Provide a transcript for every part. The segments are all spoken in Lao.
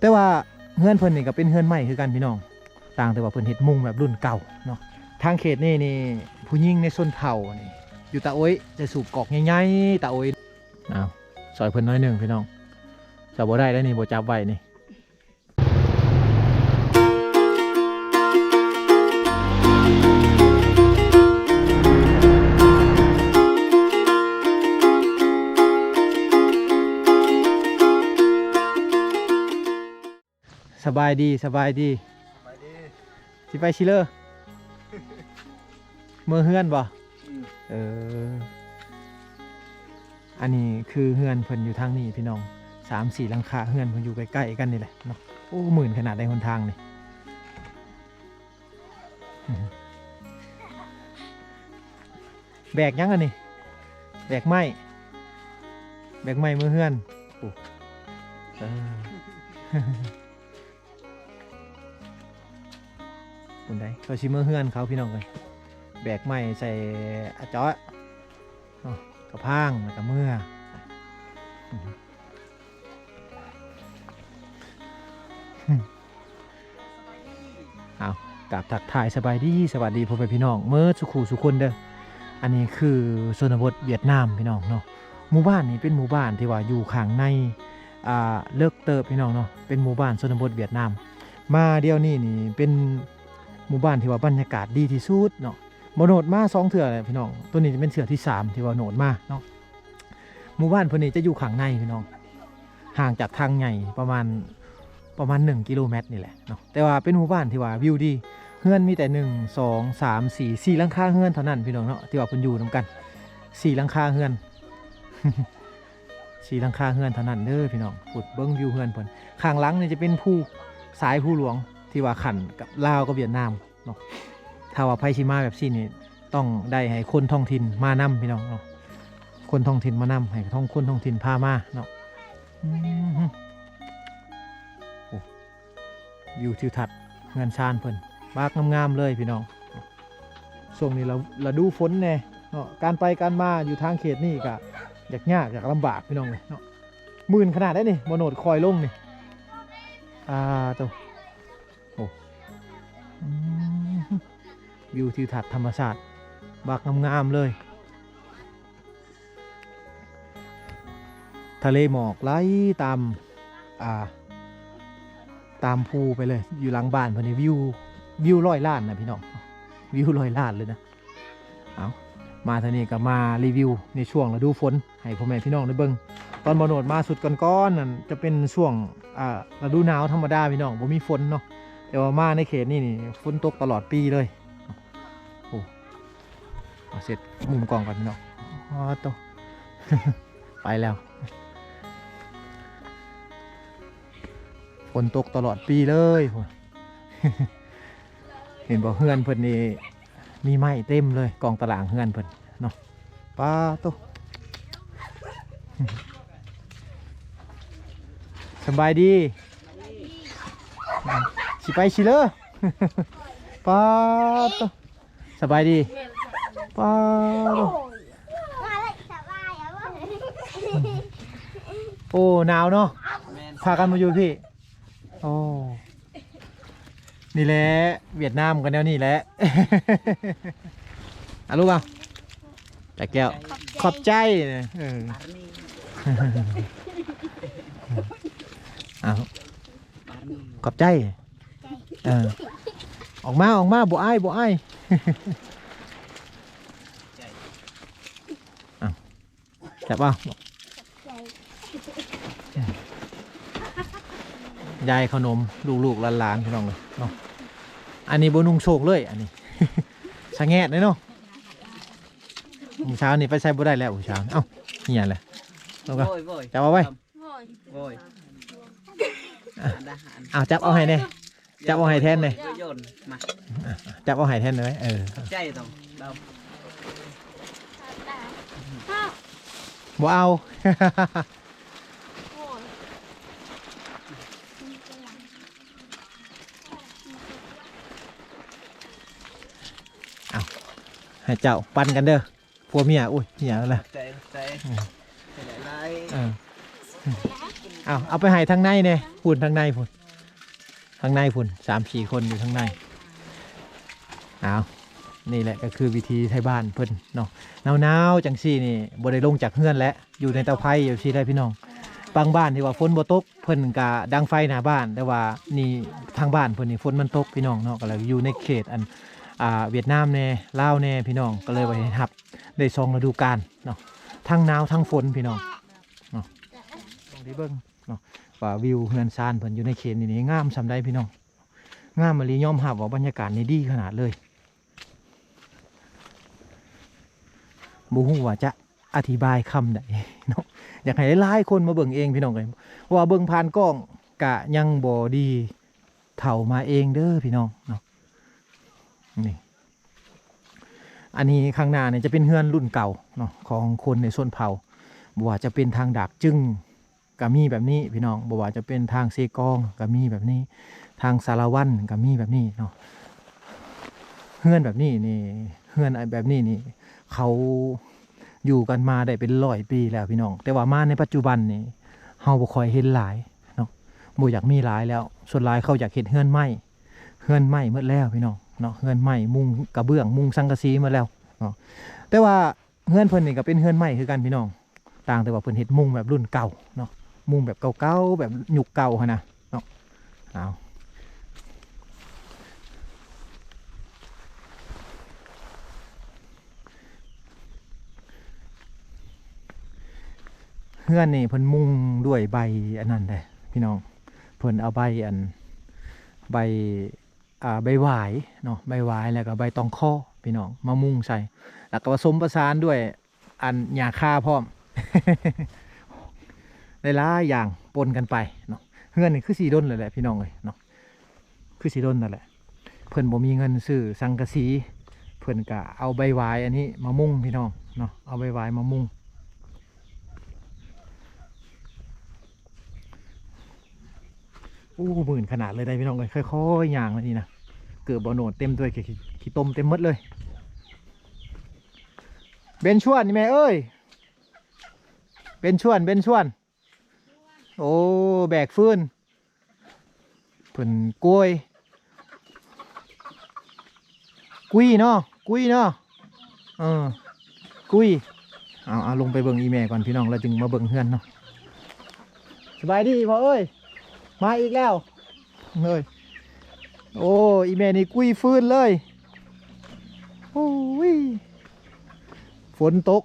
ແຕ່ວ່າເຮືອນເພິ່ນນີ້ກໍເປັນເຮືອນໄມ້ຄືກັນພີ່ນ້ອງ, ຕ່າງແຕ່ວ່າເພິ່ນເຮັດມຸງແບບລຸ້ນເກົ່າເນາະ. ທາງເຂດນີ້ນີ້ ຜູ້ຍິງໃນຊົນເຜົ່ານີ້ ຢູ່ຕາໂອ້ຍ ຈະສູບກອກໃຫຍ່ໆ ຕາໂອ້ຍ. ອ້າວ ຊ່ອຍເພິ່ນໜ້ອຍໜຶ່ງພີ່ນ້ອງ, ເຈົ້າບໍ່ໄດ້ແລ້ວນີ້ ບໍ່ຈັບໄວ້ນີ້. ສະບາຍດີ ສະບາຍດີ ສະບາຍດີ. ຊິໄປໃສເລີ? ເມືອເຮືອນບໍ່? ອືມ ເອີ ອັນນີ້ຄືເຮືອນເພິ່ນຢູ່ທາງນີ້ພີ່ນ້ອງ, ສາມສີ່ຫຼັງຄາເຮືອນເພິ່ນຢູ່ໃກ້ໆກັນນີ້ແຫຼະເນາະ. ໂອ້ ມື່ນຂະໜາດໃດຫົນທາງນີ້. ແບກຫຍັງອັນນີ້? ແບກໄມ້ ແບກໄມ້ເມືອເຮືອນ. ໂອ້ ເອີ ພຸ້ນໃດ ເຂົາຊິເມືອເຮືອນເຂົາພີ່ນ້ອງເອີຍ. ແບກໄມ້ໃສ່ອາເຈາະເນາະ, ກະພາງ ແລ້ວກະເມືອ. ອ້າວ ກາບທັກທາຍສະບາຍດີ ສະຫວັດດີພໍ່ແມ່ພີ່ນ້ອງເໝິດສູ່ຄູ່ສູ່ຄົນເດີ້. ອັນນີ້ຄືຊົນນະບົດຫວຽດນາມພີ່ນ້ອງເນາະ. ໝູ່ບ້ານນີ້ເປັນໝູ່ບ້ານທີ່ວ່າຢູ່ຂ້າງໃນ ອ່າ ເລິກເຕີບພີ່ນ້ອງເນາະ, ເປັນໝູ່ບ້ານຊົນນະບົດຫວຽດນາມ. ມາດຽວນີ້ນີ້ເປັນໝູ່ບ້ານທີ່ວ່າບັນຍາກາດດີທີ່ສຸດເນາະ. ບໍ່ໂນດມາສອງເທື່ອແລ້ວພີ່ນ້ອງ, ໂຕນີ້ຈະເປັນເທື່ອທີສາມທີ່ວ່າໂນດມາເນາະ. ໝູ່ບ້ານເພິ່ນນີ້ຈະຢູ່ຂ້າງໃນພີ່ນ້ອງ, ຫ່າງຈາກທາງໃຫຍ່ປະມານ ປະມານໜຶ່ງກິໂລແມັດນີ້ແຫຼະເນາະ. ແຕ່ວ່າເປັນໝູ່ບ້ານທີ່ວ່າວິວດີ, ເຮືອນມີແຕ່ໜຶ່ງ ສອງ ສາມ ສີ່ ສີ່ຫຼັງຄາເຮືອນເທົ່ານັ້ນພີ່ນ້ອງເນາະ, ທີ່ວ່າເພິ່ນຢູ່ນຳກັນ ສີ່ຫຼັງຄາເຮືອນ ສີ່ຫຼັງຄາເຮືອນເທົ່ານັ້ນເດີ້ພີ່ນ້ອງ. ພຸ້ນ ເບິ່ງວິວເຮືອນເພິ່ນ, ຂ້າງຫຼັງນີ້ຈະເປັນພູ ສາຍພູຫຼວງ ທີ່ວ່າຂັ້ນກັບລາວກັບຫວຽດນາມເນາະ. ຖ້າວ່າໃຜຊິມາແບບຊີ້ນີ້ ຕ້ອງໄດ້ໃຫ້ຄົນທ້ອງຖິ່ນມານຳພີ່ນ້ອງເນາະ, ຄົນທ້ອງຖິ່ນມານຳ, ໃຫ້ທ້ອງ ຄົນທ້ອງຖິ່ນພາມາເນາະ. ອືມ ໂອ້ ວິວທິວທັດເຮືອນຊານເພິ່ນ ບັກງາມໆເລີຍພີ່ນ້ອງ. ຊ່ວງນີ້ລະ ລະດູຝົນແດ່ເນາະ, ການໄປການມາຢູ່ທາງເຂດນີ້ກະຍາກຍາກ ຍາກລຳບາກພີ່ນ້ອງເອີຍເນາະ. ມື່ນຂະໜາດໃດນີ້ ບໍ່ໂນດຄອຍລົງນີ້. ອ່າ ໂຕ ໂອ້ ອືມ ວິວທິວທັດທຳມະຊາດ ບັກງາມໆເລີຍ. ທະເລໝອກໄຫຼຕາມ ອ່າ ຕາມພູໄປເລີຍ. ຢູ່ຫຼັງບ້ານເພິ່ນນີ້ ວິວ ວິວຮ້ອຍລ້ານນະພີ່ນ້ອງ, ວິວຮ້ອຍລ້ານເລີຍນະ. ເອົາ ມາເທື່ອນີ້ກໍມາຣີວິວໃນຊ່ວງລະດູຝົນໃຫ້ພໍ່ແມ່ພີ່ນ້ອງໄດ້ເບິ່ງ. ຕອນບໍ່ໂນດມາຊຸດກ່ອນໆນັ້ນ ຈະເປັນຊ່ວງ ອ່າ ລະດູໜາວທຳມະດາພີ່ນ້ອງ, ບໍ່ມີຝົນເນາະ. ແຕ່ວ່າມາໃນເຂດນີ້ນີ້ ຝົນຕົກຕະຫຼອດປີເລີຍ. ໂອ້ ເອົາເຊັດມຸມກ້ອງກ່ອນພີ່ນ້ອງ. ອໍ ໂຕ ໄປແລ້ວ. ຝົນຕົກຕະຫຼອດປີເລີຍ. ເຫັນບໍ່ ເຮືອນເພິ່ນນີ້ມີໄມ້ເຕັມເລີຍ, ກ້ອງຕາລາງເຮືອນເພິ່ນເນາະ. ປາໂຕ ສະບາຍດີ. ຊິໄປຊິເລີ? ປາໂຕ ສະບາຍດີ. ປາໂຕ ໂອ້ ໜາວເນາະ. ແມ່ນ ພາກັນມາຢູ່ພີ້. ໂອ້ ນີ້ແຫຼະ ຫວຽດນາມກໍແນວນີ້ແຫຼະ. ອາ ລູກເອົາ ຈັກແກ້ວ. ຂອບໃຈ. ເອີ ເອົາ ຂອບໃຈ. ເອີ ອອກມາ ອອກມາ ບໍ່ອາຍ ບໍ່ອາຍ. ເອົາ ຈັບເອົາ ຢາຍເຂົ້າໜົມລູກໆຫຼານໆ ພີ່ນ້ອງເອີຍເນາະ. ອັນນີ້ບໍ່ນຸ່ງໂສ້ງເລີຍ ອັນນີ້ ສະແງດເລີຍເນາະ. ມື້ເຊົ້ານີ້ໄປໃສບໍ່ໄດ້ແລ້ວ ມື້ເຊົ້າ. ເອົ້າ ເຫຍແຫຼະ. ເອົາ ໂອ້ຍ ໂອ້ຍ ຈັບເອົາໄວ້. ໂອ້ຍ ໂອ້ຍ ອ່ະ ເອົາ ຈັບເອົາໃຫ້ແດ່. ຈັບເອົາໃຫ້ແທນເດ້. ມາ ອ່ະ ຈັບເອົາໃຫ້ແທນເດ້. ເອີ ໃຈຕ້ອງເອົາ ບໍ່ເອົາ. ເອົາ ໃຫ້ເຈົ້າປັ່ນກັນເດີ. ຜົວເມຍ ໂອ້ຍ ເມຍລະ ໃຈ ໃຈ ອືມ ໃຈຫຼາຍໆ ເອີ ເອົາ ເອົາ ເອົາໄປໃຫ້ທາງໃນແດ່ ພຸ້ນ ທາງໃນພຸ້ນ ທາງໃນພຸ້ນ ສາມສີ່ຄົນຢູ່ທາງໃນ. ເອົາ ນີ້ແຫຼະກໍຄືວິຖີໄທບ້ານເພິ່ນເນາະ ໜາວໆຈັ່ງຊີ້ນີ້ບໍ່ໄດ້ລົງຈາກເຮືອນແຫຼະ ຢູ່ໃນເຕົາໄຟຢູ່ຊີ້ແຫຼະພີ່ນ້ອງ. ບາງບ້ານທີ່ວ່າຝົນບໍ່ຕົກ ເພິ່ນກະດັງໄຟໜ້າບ້ານ ແຕ່ວ່ານີ້ທາງບ້ານເພິ່ນນີ້ຝົນມັນຕົກພີ່ນ້ອງເນາະ ກໍເລີຍຢູ່ໃນເຂດອັນ ອ່າ ຫວຽດນາມແດ່ ລາວແດ່ພີ່ນ້ອງ ກໍເລີຍວ່າເຮັດຮັບໄດ້ສອງລະດູການເນາະ ທັງໜາວທັງຝົນພີ່ນ້ອງເນາະ. ລອງໄດ້ເບິ່ງເນາະ ວ່າວິວເຮືອນຊານເພິ່ນຢູ່ໃນເຂດນີ້ນີ້ງາມສ່ຳໃດພີ່ນ້ອງ ງາມອີ່ຫຼີ ຍອມຮັບວ່າບັນຍາກາດນີ້ດີຂະໜາດເລີຍ ບໍ່ຮູ້ວ່າຈະອະທິບາຍຄຳໃດເນາະ ຢາກໃຫ້ຫຼາຍໆຄົນມາເບິ່ງເອງພີ່ນ້ອງເອີຍ ເພາະວ່າເບິ່ງຜ່ານກ້ອງກະຍັງບໍ່ດີເທົ່າມາເອງເດີພີ່ນ້ອງເນາະ. ນີ້ ອັນນີ້ຂ້າງໜ້ານີ້ຈະເປັນເຮືອນລຸ້ນເກົ່າເນາະ ຂອງຄົນໃນຊົນເຜົ່າ ບໍ່ວ່າຈະເປັນທາງດາກຈຶງ ກໍມີແບບນີ້ພີ່ນ້ອງ ບໍ່ວ່າຈະເປັນທາງເຊກອງກໍມີແບບນີ້ ທາງສາລະວັນກໍມີແບບນີ້ເນາະ. ເຮືອນແບບນີ້ນີ້ ເຮືອນແບບນີ້ນີ້ ເຂົາຢູ່ກັນມາໄດ້ເປັນຮ້ອຍປີແລ້ວພີ່ນ້ອງ ແຕ່ວ່າມາໃນປັດຈຸບັນນີ້ ເຮົາບໍ່ຄ່ອຍເຫັນຫຼາຍເນາະ ບໍ່ຢາກມີຫຼາຍແລ້ວ ສ່ວນຫຼາຍເຂົາຢາກເຮັດເຮືອນໄມ້ ເຮືອນໄມ້ໝົດແລ້ວພີ່ນ້ອງເນາະ ເຮືອນໄມ້ ມຸງກະເບື້ອງ ມຸງສັງກະສີໝົດແລ້ວເນາະ. ແຕ່ວ່າ ເຮືອນເພິ່ນນີ້ກໍເປັນເຮືອນໄມ້ຄືກັນພີ່ນ້ອງ ຕ່າງແຕ່ວ່າເພິ່ນເຮັດມຸງແບບລຸ້ນເກົ່າເນາະ ມຸງແບບເກົ່າໆ ແບບຍຸກເກົ່າຫັ້ນນະເນາະ. ເອົາ ເຮືອນນີ້ເພິ່ນມຸງດ້ວຍໃບອັນນັ້ນເດ້ພີ່ນ້ອງ ເພິ່ນເອົາໃບອັນ ໃບ ອ່າ ໃບຫວາຍເນາະ ໃບຫວາຍ ແລ້ວກໍໃບຕອງຄໍພີ່ນ້ອງ ມາມຸງໃສ່ ແລ້ວກໍປະສົມປະສານດ້ວຍອັນຫຍ້າຄາພ້ອມ ຫຼາຍໆຢ່າງປົນກັນໄປເນາະ. ເຮືອນນີ້ຄືຊິດົນແລ້ວແຫຼະພີ່ນ້ອງເອີຍເນາະ ຄືຊິດົນແລ້ວແຫຼະ. ເພິ່ນບໍ່ມີເງິນຊື້ສັງກະສີ ເພິ່ນກະເອົາໃບຫວາຍອັນນີ້ມາມຸງພີ່ນ້ອງເນາະ ເອົາໃບຫວາຍມາມຸງ. ໂອ້ ມື່ນຂະໜາດເລີຍໄດ໋ພີ່ນ້ອງເອີຍ ຄ່ອຍໆຍ່າງມານີ້ນະ ເກີບບໍ່ໂນດເຕັມດ້ວຍ ຂີ້ ຂີ້ຕົມເຕັມໝົດເລີຍ. ເບັນຊວນນີ້ແມ່ເອີຍ ເບັນຊວນ ເບັນຊວນ ໂອ້ ແບກຟືນ ເພິ່ນກວຍ ກຸຍເນາະ ກຸຍເນາະ ເອີ ກຸຍ. ເອົາ ເອົາ ລົງໄປເບິ່ງອີ່ແມ່ກ່ອນພີ່ນ້ອງ ແລ້ວຈຶ່ງມາເບິ່ງເຮືອນເນາະ. ສະບາຍດີພໍ່ເອີຍ ມາອີກແລ້ວເອີຍ. ໂອ້ ອີ່ແມ່ນີ້ກຸຍຟືນເລີຍ. ໂອ້ຍ ຝົນຕົກ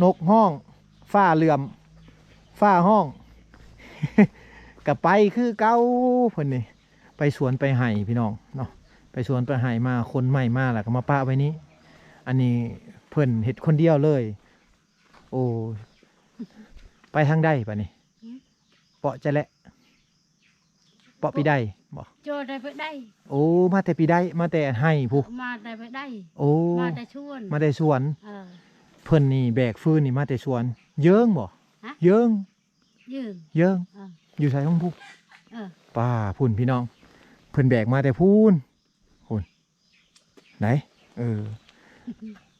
ນົກຮ້ອງ ຟ້າເຫຼື້ອມ ຟ້າຮ້ອງ ກະໄປຄືເກົ່າ. ເພິ່ນນີ້ໄປສວນໄປໄຮ່ພີ່ນ້ອງເນາະ ໄປສວນໄປໄຮ່ມາ ຂົນໄມ້ມາ ແລ້ວກໍມາປະໄວ້ນີ້. ອັນນີ້ເພິ່ນເຮັດຄົນດຽວເລີຍ. ໂອ້ ໄປທາງໃດບາດນີ້? ຫືມ? ເປາະຈະແລະ ເປາະປີໃດບໍ? ໂຈໄດ້ໄປໄດ້. ໂອ້ ມາແຕ່ປີໃດ? ມາແຕ່ໄຮ່ພຸ້ນ. ມາໄດ້ໄປໄດ້. ໂອ້ ມາແຕ່ສວນ ມາແຕ່ສວນ. ເອີ ເພິ່ນນີ້ແບກຟືນນີ້ມາແຕ່ສວນ. ເຢິງບໍ? ຮະ? ເຢິງ ເຢິງ ເຢິງ. ເອີ ຢູ່ໃສຂອງຜູ້? ເອີ ປ່າພຸ້ນພີ່ນ້ອງ ເພິ່ນແບກມາແຕ່ພຸ້ນ ພຸ້ນ ໄດ໋. ເອີ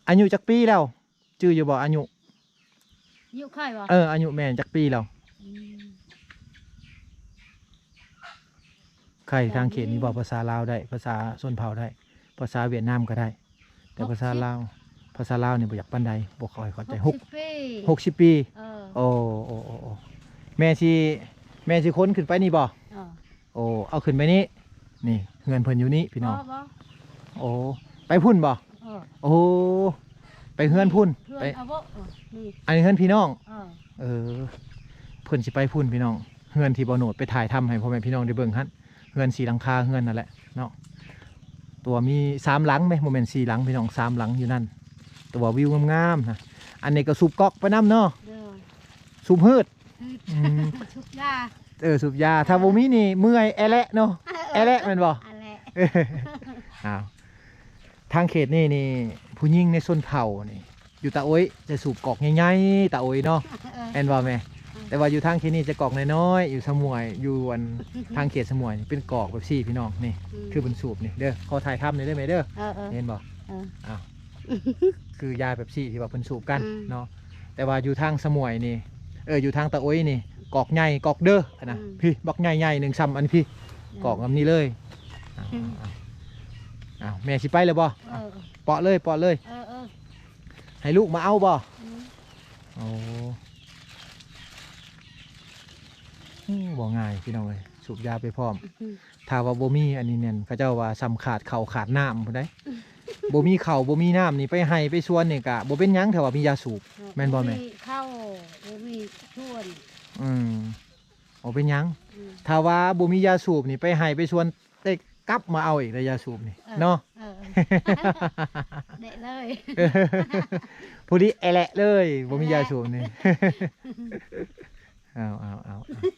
ອາຍຸຈັກປີແລ້ວ? ຈື່ຢູ່ບໍ່ອາຍຸ? ອາຍຸຂ້ອຍບໍ? ເອີ ອາຍຸແມ່ນຈັກປີແລ້ວ? ອືມ ໃຄທາງເຂດນີ້ເວົ້າພາສາລາວໄດ້ ພາສາຊົນເຜົ່າໄດ້ ພາສາຫວຽດນາມກໍໄດ້ ແຕ່ພາສາລາວ ຫົກສິບ ພາສາລາວນີ້ບໍ່ຢາກປານໃດ ບໍ່ຄ່ອຍເຂົ້າໃຈ. ຫົກສິບປີ ຫົກສິບປີ. ເອີ ໂອ້ ໂອ້ ໂອ້ ໂອ້ ແມ່ຊິ ແມ່ຊິຂົນຂຶ້ນໄປນີ້ບໍ່? ເອີ ໂອ້ ເອົາຂຶ້ນໄປນີ້ ນີ້ເຮືອນເພິ່ນຢູ່ນີ້ພີ່ນ້ອງ. ບໍ່ ບໍ່ ໂອ້ ໄປພຸ້ນບໍ່? ເອີ ໂອ້ ໄປເຮືອນພຸ້ນ ເພື່ອນ ໄປ ເອົາບໍ່? ເອີ ນີ້ ອັນນີ້ເຮືອນພີ່ນ້ອງ. ເອີ ເອີ ເພິ່ນຊິໄປພຸ້ນພີ່ນ້ອງ ເຮືອນທີ່ບໍ່ໂນດໄປຖ່າຍທຳໃຫ້ພໍ່ແມ່ພີ່ນ້ອງໄດ້ເບິ່ງຫັ້ນ ເຮືອນສີ່ຫຼັງຄາ ເຮືອນນັ້ນແຫຼະເນາະ. ຕົວມີສາມຫຼັງເດ້ ບໍ່ແມ່ນສີ່ຫຼັງພີ່ນ້ອງ ສາມຫຼັງຢູ່ນັ້ນ. ຕົວວິວງາມໆນະ. ອັນນີ້ກໍສູບກອກໄປນຳເນາະ. ໂດຍ ສູບຮືດ. ອືມ ສູບຢາ. ເອີ ສູບຢາ. ຖ້າບໍ່ມີນີ້ເມື່ອຍແອແລະເນາະ. ເອີ ແອແລະແມ່ນບໍ່? ແອແລະ. ເອີ ອ້າວ ທາງເຂດນີ້ນີ້ ຜູ້ຍິງໃນຊົນເຜົ່ານີ້ ຢູ່ຕາໂອ້ຍຈະສູບກອກໃຫຍ່ໆ ຕາໂອ້ຍເນາະ. ເອີ ແມ່ນບໍ່ແມ່? ເອີ ແຕ່ວ່າຢູ່ທາງເຂດນີ້ຈະກອກນ້ອຍໆ ຢູ່ສະໝວຍ ຢູ່ອັນ ທາງເຂດສະໝວຍນີ້ເປັນກອກແບບຊີ້ພີ່ນ້ອງ ນີ້ ອືມ ຄືເພິ່ນສູບນີ້ເດີ. ຂໍຖ່າຍທຳໜ່ອຍເດີແມ່ເດີ. ເອີໆ ເຫັນບໍ່? ເອີ ອ້າວ ຄືຢາແບບຊີ້ທີ່ວ່າເພິ່ນສູບກັນ ອືມ ເນາະ. ແຕ່ວ່າຢູ່ທາງສະໝວຍນີ້ ເອີ ຢູ່ທາງຕາໂອ້ຍນີ້ ກອກໃຫຍ່ ກອກເດີ ອັນນະ ອືມ ພີ້ ບັກໃຫຍ່ໆ ໜຶ່ງ ຊ່ຳອັນພີ້ ອືມ ກອກແບບນີ້ເລີຍ. ອືມ ອ້າວ ແມ່ຊິໄປແລ້ວບໍ່? ເອີ ເປາະເລີຍ ເປາະເລີຍ ເອີໆ ໃຫ້ລູກມາເອົາບໍ່? ອືມ ໂອ້ ໂອ້ ບໍ່ງ່າຍພີ່ນ້ອງເອີຍ ສູບຢາໄປພ້ອມ. ອືມ ຖ້າວ່າບໍ່ມີອັນນີ້ແມ່ນ ເຂົາເຈົ້າວ່າສ່ຳຂາດເຂົ້າຂາດນ້ຳພຸ້ນໃດ໋. ບໍ່ມີເຂົ້າບໍ່ມີນ້ຳນີ້ ໄປໄຮ່ໄປສວນນີ້ກະບໍ່ເປັນຫຍັງ ຖ້າວ່າມີຢາສູບ ເອີ ແມ່ນບໍ່ແມ່? ບໍ່ມີເຂົ້າ ບໍ່ມີສວນ ອືມ ບໍ່ເປັນຫຍັງ. ອືມ ຖ້າວ່າບໍ່ມີຢາສູບນີ້ ໄປໄຮ່ໄປສວນ ໄດ້ກັບມາເອົາອີກໄດ໋ ຢາສູບນີ້ ເອີ ເນາະ ເອີ ໄດ້ເລີຍ ພໍດີແອແລະເລີຍ ບໍ່ມີຢາສູບນີ້ ເອົາ ເອົາ ເອົາ ເອົາ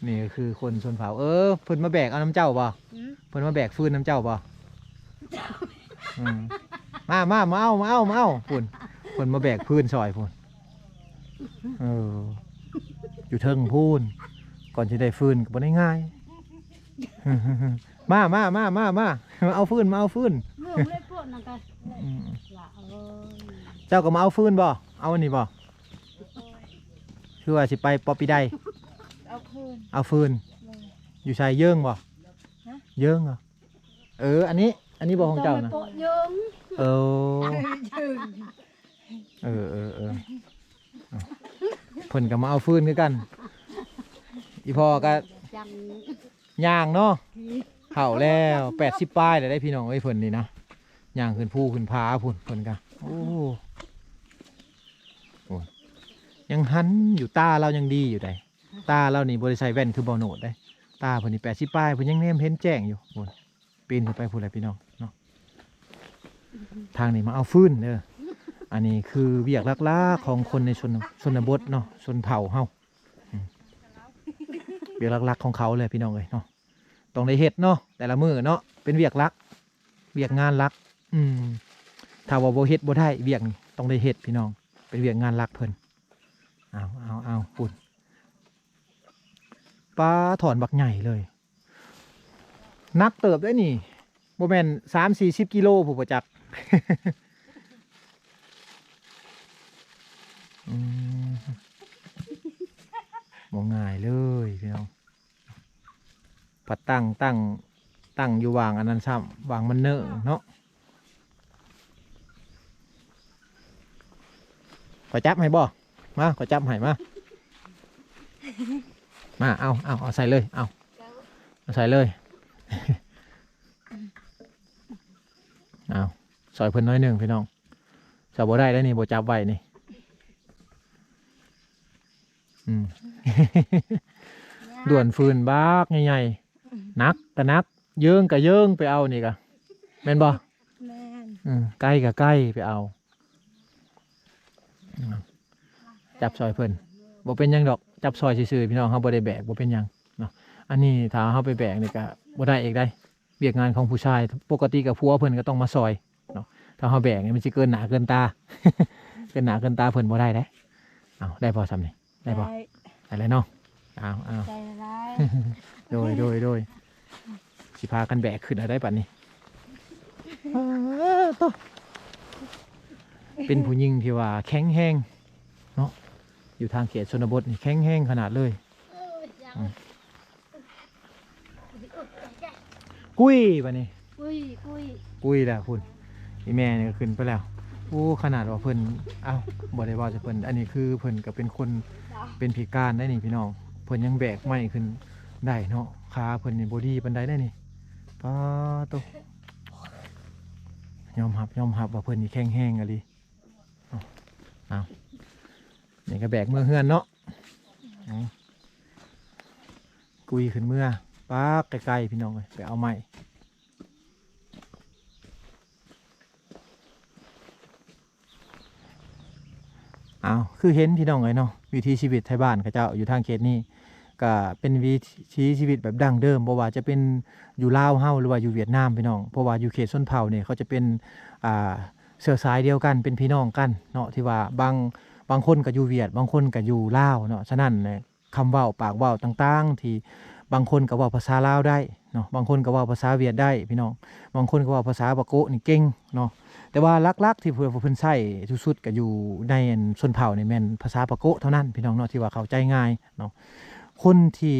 ນີ້ກໍຄືຄົນຊົນເຜົ່າ ເອີ ເພິ່ນມາແບກເອົານຳເຈົ້າບໍ່? ອືມ ເພິ່ນມາແບກຟືນນຳເຈົ້າບໍ່? ອືມ ມາ ມາ ມາເອົາ ມາເອົາ ມາເອົາ ພຸ້ນ ເພິ່ນມາແບກຟືນຊ່ອຍພຸ້ນ ເອີ ຢູ່ເທິງພຸ້ນ ກ່ອນຊິໄດ້ຟືນກໍບໍ່ໄດ້ງ່າຍ. ມາ ມາ ມາ ມາ ມາ ມາເອົາຟືນ ມາເອົາຟືນ ອືມ ເຈົ້າກໍມາເອົາຟືນບໍ່? ເອົາອັນນີ້ບໍ່? ຄືວ່າຊິໄປປອບປີໃດ? ເອົາຟືນ ເອົາຟືນ ໂດຍ ຢູ່ໃສ? ເຢິງບໍ່? ຮະ? ເຢິງບໍ່? ເອີ ອັນນີ້ ອັນນີ້ບໍ່ຂອງເຈົ້ານະ? ເອີ ເອີ ເອີ ເອີ ເອີ ເພິ່ນກໍມາເອົາຟືນຄືກັນ ອີ່ພໍ່ກໍ ຍັງ ຍ່າງເນາະ ເຖົ້າແລ້ວ ແປດສິບປາຍແລ້ວເດ້ພີ່ນ້ອງເອີຍ ເພິ່ນນີ້ນະ ຍ່າງຂຶ້ນພູຂຶ້ນຜາພຸ້ນ ເພິ່ນກະ ໂອ້ ໂອ້ ຍັງຫັນຢູ່ ຕາລາວຍັງດີຢູ່ໃດ໋ ຕາລາວນີ້ບໍ່ໄດ້ໃສ່ແວ່ນຄືເບົາໂນດເດ້ ຕາເພິ່ນນີ້ແປດສິບປາຍ ເພິ່ນຍັງແນມເຫັນແຈ້ງຢູ່ພຸ້ນ ປີນຂຶ້ນໄປພຸ້ນແຫຼະພີ່ນ້ອງເນາະ. ທາງນີ້ມາເອົາຟືນເດີ ອັນນີ້ຄືວຽກຫຼັກໆຂອງຄົນໃນຊົນ ຊົນນະບົດເນາະ ຊົນເຜົ່າເຮົາ ອືມ ວຽກຫຼັກໆຂອງເຂົາເລີຍພີ່ນ້ອງເອີຍເນາະ ຕ້ອງໄດ້ເຮັດເນາະ ແຕ່ລະມື້ເນາະ ເປັນວຽກຫຼັກ ວຽກງານຫຼັກ ອືມ ຖ້າວ່າບໍ່ເຮັດບໍ່ໄດ້ ວຽກນີ້ຕ້ອງໄດ້ເຮັດພີ່ນ້ອງ ເປັນວຽກງານຫຼັກເພິ່ນ. ເອົາ ເອົາ ເອົາ ພຸ້ນ ປາ ທ່ອນບັກໃຫຍ່ເລີຍ ໜັກເຕີບເດ້ນີ້ ບໍ່ແມ່ນສາມສີ່ສິບກິໂລພຸ້ນບໍ່ຈັກ ອືມ ບໍ່ງ່າຍເລີຍພີ່ນ້ອງ ພັດຕັ້ງ ຕັ້ງ ຕັ້ງຢູ່ຫວ່າງອັນນັ້ນຊ້ຳ ຫວ່າງມັນເນີເນາະ. ຂ້ອຍຈັບໃຫ້ບໍ່? ມາ ຂ້ອຍຈັບໃຫ້ ມາ ມາ ເອົາ ເອົາ ເອົາໃສ່ເລີຍ ເອົາ ເອົາໃສ່ເລີຍ ເອົາ ຊ່ອຍເພິ່ນໜ້ອຍໜຶ່ງພີ່ນ້ອງ ເອົາບໍ່ໄດ້ແລ້ວນີ້ ບໍ່ຈັບໄວ້ນີ້ ອືມ ດ້ວນຟືນບັກໃຫຍ່ໆ ໜັກກະໜັກ ເຢິງກະເຢິງ ໄປເອົານີ້ກະ ແມ່ນບໍ່? ແມ່ນ ອືມ ໄກກະໄກ ໄປເອົາ ຈັບຊ່ອຍເພິ່ນ ບໍ່ເປັນຫຍັງດອກ ຈັບຊ່ອຍຊື່ໆ ພີ່ນ້ອງ ເຮົາບໍ່ໄດ້ແບກ ບໍ່ເປັນຫຍັງເນາະ ອັນນີ້ຖ້າເຮົາໄປແບກນີ້ກະບໍ່ໄດ້ອີກໃດ໋ ວຽກງານຂອງຜູ້ຊາຍ ປົກກະຕິກະຜົວເພິ່ນກໍຕ້ອງມາຊ່ອຍເນາະ ຖ້າເຮົາແບກນີ້ມັນຊິເກີນໜ້າເກີນຕາ ເກີນໜ້າເກີນຕາເພິ່ນບໍ່ໄດ້ເດ້. ເອົາ ໄດ້ບໍ່ຊ່ຳນີ້? ໄດ້ບໍ່? ໄດ້ ໄດ້ແລ້ວເນາະ. ເອົາ ເອົາ ໃຈຫຼາຍ ໂດຍ ໂດຍ ໂດຍ ຊິພາກັນແບກຂຶ້ນເອົາໄດ໋ບັດນີ້. ເອີ ໂຕ ເປັນຜູ້ຍິງທີ່ວ່າແຂງແຮງເນາະ ຢູ່ທາງເຂດຊົນນະບົດນີ້ແຂງແຮງຂະໜາດເລີຍ. ອືມ ກຸ້ຍບາດນີ້ ກຸ້ຍ ກຸ້ຍ ກຸ້ຍແລ້ວພຸ້ນ ອີ່ແມ່ນີ້ກໍຂຶ້ນໄປແລ້ວ. ໂອ້ ຂະໜາດວ່າເພິ່ນ ເອົ້າ ບໍ່ໄດ້ເວົ້າໃສ່ເພິ່ນ ອັນນີ້ຄືເພິ່ນກໍເປັນຄົນເປັນພິການໄດ໋ນີ້ພີ່ນ້ອງ ເພິ່ນຍັງແບກໄມ້ຂຶ້ນໄດ້ເນາະ ຂາເພິ່ນນີ້ບໍ່ດີປານໃດໄດ໋ນີ້. ປາໂຕ ຍອມຮັບ ຍອມຮັບວ່າເພິ່ນນີ້ແຂງແຮງອີ່ຫຼີ. ເອົາ ເອົາ ນີ້ກໍແບກເມືອເຮືອນເນາະ. ເອົາ ກຸ້ຍຂຶ້ນເມືອ ປາກໄກໆ ພີ່ນ້ອງເອີຍ ໄປເອົາໄມ້. ເອົາ ຄືເຫັນ ພີ່ນ້ອງເອີຍເນາະ ວິຖີຊີວິດໄທບ້ານເຂົາເຈົ້າຢູ່ທາງເຂດນີ້ ກະເປັນວິຖີຊີວິດແບບດັ້ງເດີມ ບໍ່ວ່າຈະເປັນຢູ່ລາວເຮົາ ຫຼືວ່າຢູ່ຫວຽດນາມ ພີ່ນ້ອງ. ເພາະວ່າຢູ່ເຂດຊົນເຜົ່ານີ້ ເຂົາຈະເປັນ ອ່າ ເຊື້ອສາຍດຽວກັນ ເປັນພີ່ນ້ອງກັນເນາະ ທີ່ວ່າບາງ ບາງຄົນກໍຢູ່ຫວຽດ ບາງຄົນກໍຢູ່ລາວເນາະ. ສະນັ້ນແຫຼະ ຄຳເວົ້າ ປາກເວົ້າຕ່າງໆ ທີ່ບາງຄົນກໍເວົ້າພາສາລາວໄດ້ເນາະ ບາງຄົນກໍເວົ້າພາສາຫວຽດໄດ້ ພີ່ນ້ອງ ບາງຄົນກໍເວົ້າພາສາປາໂກະນີ້ເກັ່ງເນາະ. ແຕ່ວ່າຫຼັກໆທີ່ເພິ່ນ ເພິ່ນໃຊ້ສຸດໆກໍຢູ່ໃນອັນຊົນເຜົ່ານີ້ແມ່ນພາສາປາໂກະເທົ່ານັ້ນ ພີ່ນ້ອງເນາະ ທີ່ວ່າເຂົ້າໃຈງ່າຍເນາະ. ຄົນທີ່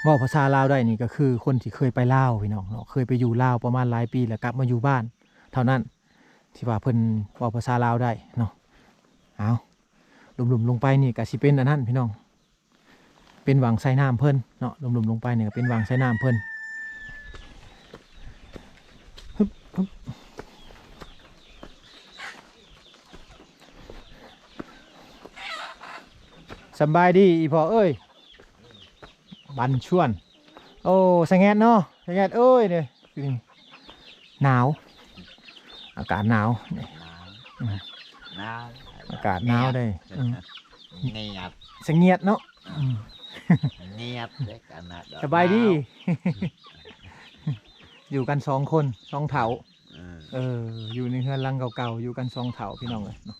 ເວົ້າພາສາລາວໄດ້ນີ້ກໍຄືຄົນທີ່ເຄີຍໄປລາວ ພີ່ນ້ອງເນາະ ເຄີຍໄປຢູ່ລາວປະມານຫຼາຍປີ ແລ້ວກັບມາຢູ່ບ້ານເທົ່ານັ້ນ ທີ່ວ່າເພິ່ນເວົ້າພາສາລາວໄດ້ເນາະ. ເອົາ ຫຼຸມໆລົງໄປນີ້ກໍຊິເປັນອັນນັ້ນ ພີ່ນ້ອງ ເປັນວັງໃສ່ນ້ຳເພິ່ນເນາະ. ຫຼຸມໆລົງໄປນີ້ກໍເປັນວັງໃສ່ນ້ຳເພິ່ນ. ຮຶບ ຮຶບ ສຳບາຍດີອີ່ພໍ່ເອີຍ ບັນຊວນ. ໂອ້ ສະແງດເນາະ ສະແງດເອີຍ ນີ້ ນີ້ ໜາວ ອາກາດໜາວນີ້ ໜາວ ອືມ ໜາວ ອາກາດໜາວເດ້ ອືມ ສະງຽດ ສະງຽດເນາະ ອືມ ອືມ ສະງຽດເດ້ ອາກາດໜາວ. ສະບາຍດີ ໜາວ ຢູ່ກັນສອງຄົນ ສອງເຖົ້າ ເອີ ເອີ ຢູ່ໃນເຮືອນຫຼັງເກົ່າໆ ຢູ່ກັນສອງເຖົ້າ ພີ່ນ້ອງເອີຍເນາະ.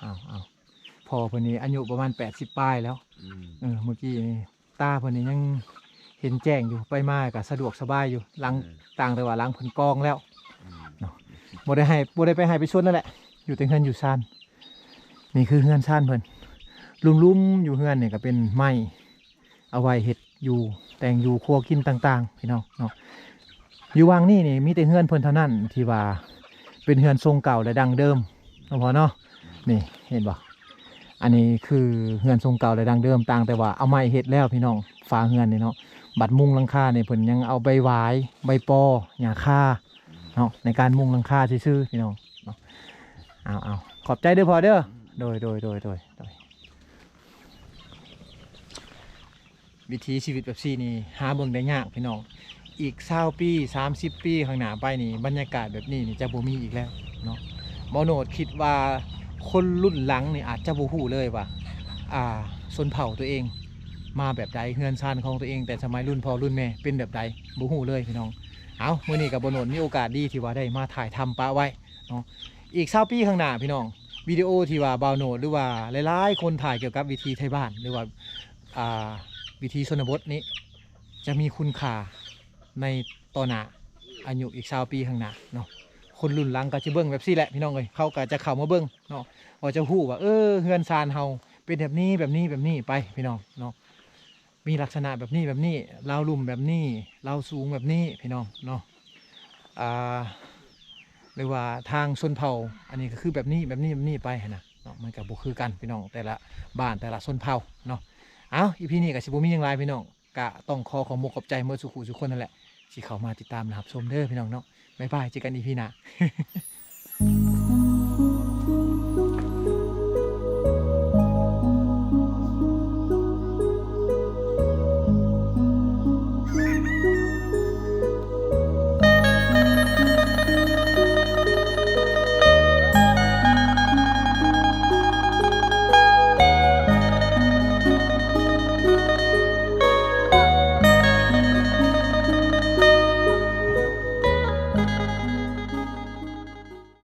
ເອົາ ເອົາ ພໍ່ເພິ່ນນີ້ອາຍຸປະມານແປດສິບປາຍແລ້ວ ອືມ ເອີ ເມື່ອກີ້ນີ້ ຕາເພິ່ນນີ້ຍັງເຫັນແຈ້ງຢູ່ ໄປມາກໍສະດວກສະບາຍຢູ່ ຫຼັງ ອືມ ຕ່າງແຕ່ວ່າຫຼັງເພິ່ນກອງແລ້ວ ອືມ ເນາະ. ບໍ່ໄດ້ໃຫ້ ບໍ່ໄດ້ໄປໄຮ່ໄປສວນແລ້ວແຫຼະ ຢູ່ແຕ່ເຮືອນຢູ່ຊານ. ນີ້ຄືເຮືອນຊານເພິ່ນ ລຸ່ມໆຢູ່ເຮືອນນີ້ກໍເປັນໄມ້ ເອົາໄວ້ເຮັດຢູ່ ແຕ່ງຢູ່ຄົວກິນຕ່າງໆ ພີ່ນ້ອງເນາະ. ຢູ່ວັງນີ້ນີ້ມີແຕ່ເຮືອນເພິ່ນເທົ່ານັ້ນທີ່ວ່າເປັນເຮືອນຊົງເກົ່າ ແລະ ດັ້ງເດີມເນາະພໍ່ເນາະ. ນີ້ເຫັນບໍ່ ອັນນີ້ຄືເຮືອນຊົງເກົ່າ ແລະ ດັ້ງເດີມ ຕ່າງແຕ່ວ່າເອົາໄມ້ເຮັດແລ້ວ ພີ່ນ້ອງ. ຝາເຮືອນນີ້ເນາະ ບັດມຸງຫຼັງຄານີ້ເພິ່ນຍັງເອົາໃບຫວາຍ ໃບປໍ ຫຍ້າຄາເນາະ ໃນການມຸງຫຼັງຄາຊື່ໆ ພີ່ນ້ອງເນາະ. ເອົາໆ ຂອບໃຈເດີພໍ່ເດີ. ໂດຍ ໂດຍ ໂດຍ ໂດຍ ໂດຍ. ວິຖີຊີວິດແບບຊີ້ນີ້ຫາເບິ່ງໄດ້ຍາກ ພີ່ນ້ອງ. ອີກຊາວປີ ສາມສິບປີຂ້າງໜ້າໄປນີ້ ບັນຍາກາດແບບນີ້ນີ້ຈະບໍ່ມີອີກແລ້ວເນາະ. ບ່າວໂນດຄິດວ່າຄົນລຸ້ນຫຼັງນີ້ອາດຈະບໍ່ຮູ້ເລີຍວ່າ ອ່າ ຊົນເຜົ່າຕົວເອງມາແບບໃດ, ເຮືອນຊານຂອງຕົວເອງແຕ່ສະໄໝລຸ້ນພໍ່ລຸ້ນແມ່ເປັນແບບໃດ ບໍ່ຮູ້ເລີຍ ພີ່ນ້ອງ. ເອົາ ມື້ນີ້ກໍບ່າວໂນດມີໂອກາດດີທີ່ວ່າໄດ້ມາຖ່າຍທຳປະໄວ້ເນາະ. ອີກຊາວປີຂ້າງໜ້າ ພີ່ນ້ອງ ວິດີໂອທີ່ວ່າບ່າວໂນດ ຫຼືວ່າຫຼາຍໆຄົນຖ່າຍກ່ຽວກັບວິຖີໄທບ້ານ ຫຼືວ່າ ອ່າ ວິຖີຊົນນະບົດນີ້ ຈະມີຄຸນຄ່າໃນຕໍ່ໜ້າ ອາຍຸອີກຊາວປີຂ້າງໜ້າເນາະ. ຄົນລຸ້ນຫຼັງກໍຈະເບິ່ງແບບຊີ້ແຫຼະ ພີ່ນ້ອງເອີຍ. ເຂົາກໍຈະເຂົ້າມາເບິ່ງເນາະ ວ່າຈະຮູ້ວ່າ ເອີ ເຮືອນຊານເຮົາເປັນແບບນີ້ ແບບນີ້ ແບບນີ້ໄປ ພີ່ນ້ອງເນາະ. ມີລັກສະນະແບບນີ້ ແບບນີ້ ລາວລຸ່ມແບບນີ້ ລາວສູງແບບນີ້ ພີ່ນ້ອງເນາະ. ອ່າ ຫຼືວ່າທາງຊົນເຜົ່າອັນນີ້ກໍຄືແບບນີ້ ແບບນີ້ ແບບນີ້ໄປຫັ້ນນະເນາະ. ມັນກໍບໍ່ຄືກັນ ພີ່ນ້ອງ ແຕ່ລະບ້ານ ແຕ່ລະຊົນເຜົ່າເນາະ. ເອົາ ອີພີນີ້ກໍຊິບໍ່ມີຫຍັງຫຼາຍ ພີ່ນ້ອງ ກໍຕ້ອງຂໍຂອບມຸກຂອບໃຈໝົດສູ່ຄູ່ສູ່ຄົນນັ້ນແຫຼະ ທີ່ເຂົ້າມາຕິດຕາມ ແລະ ຮັບຊົມເດີ ພີ່ນ້ອງເນາະ. ບາຍບາຍ ເຈີກັນອີພີໜ້າ.